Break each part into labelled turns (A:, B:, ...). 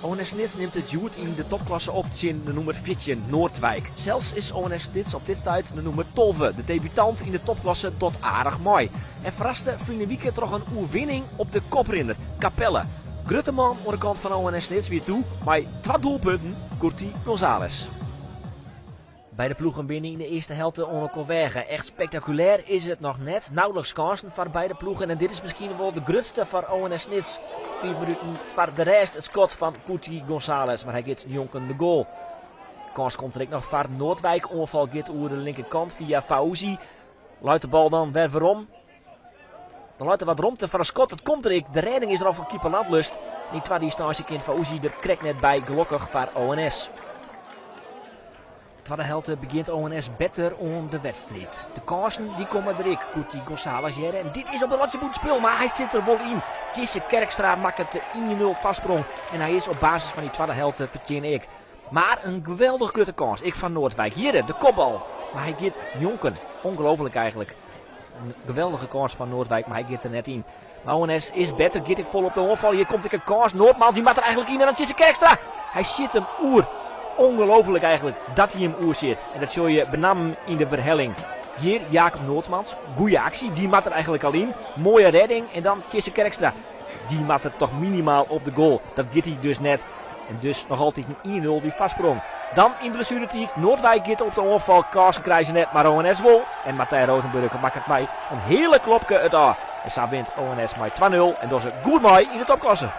A: ONS Snits nimt it hjoed yn de topklasse op tsjin de nûmer 14, Noordwijk. Sels is ONS Snits op dit stuit de nûmer 12. De debutant yn de topklasse docht aardich mei. En ferraste ferline wike troch in oerwinning op de koprinner, Capelle. Grutte man oan de kant fan ONS Snits wie doe mei twa doelpunten Curti González. Beide ploegen binne yn de earste helte oan elkoar weage. Echt spektakulêr is it noch net. Nauwelijks kânsen foar beide ploegen en dit is miskien wol de grutste foar ONS Snits. 5 minuten foar de rêst it skot fan Curti González, mar hy giet njonken de goal. Kâns komt der ek noch foar Noordwijk. Oanfal giet oer de linkerkant fia Fauzi. Leit de bal dan wer werom. Dan leit der wat romte foar in skot. It komt der ek. De rêding is der al fan keeper Landlust. Yn twadde ynstânsje kin Fauzi der krekt net by. Gelokkich foar ONS. De twadde helte begjint ONS better oan de wedstriid. De kânsen dy komme der ek. Curti González hearre. En dit is op de rantsje bûtenspul, mar hy sit der wol yn. Tjisse Kerkstra makket de 1-0 foarsprong. En hy is op basis fan dy twadde helte fertsjinne ek. Mar in geweldich grutte kâns. Ek fan Noordwijk. Hjir de kopbal. Mar hy giet njonken. Ongelooflik eigentlik. In geweldige kâns fan Noordwijk, mar hy giet der net yn. Mar ONS is better, giet ek fol op de oanfal. Hjir komt ek in kâns. Noordmans, dy moat der eigentlik yn en dan Tjisse Kerkstra. Hy sjit him oer. Ongelooflik eigentlik dat hy him oersjit. En dat sjogge je benammen yn de werhelling. Hjir Jacob Noordmans, goede aksje, dy moat der eigentlik al yn. Moaie rêding en dan Tjisse Kerkstra. Dy moat der toch minimaal op de goal. Dat giet hy dus net. En dus noch altyd in 1-0 dy foarsprong. Dan yn blessueretiid, Noordwijk giet op de oanfal. Kânsen krije se net, mar ONS wol. En Martijn Rozenburg makket mei in hearlik klopke it ôf. En sa wint ONS mei 2-0 en dogge se goed mei yn de topklasse.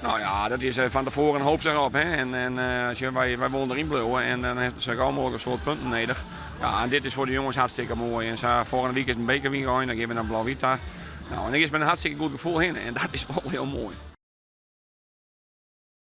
B: Nou ja, dat is fan tefoaren hoop derop. Hè. En als je, wij willen erin blijven en dan heeft ze gauw mogelijk een soad punten nedich. Ja, en dit is foar de jonges hartstikke moai. En sa, folgjende wike is in bekerwin, dan gean we nei Blauw-Wyt. Nou, en ik is met in hartstikke goed gefoel hinne en dat is wol hiel moai.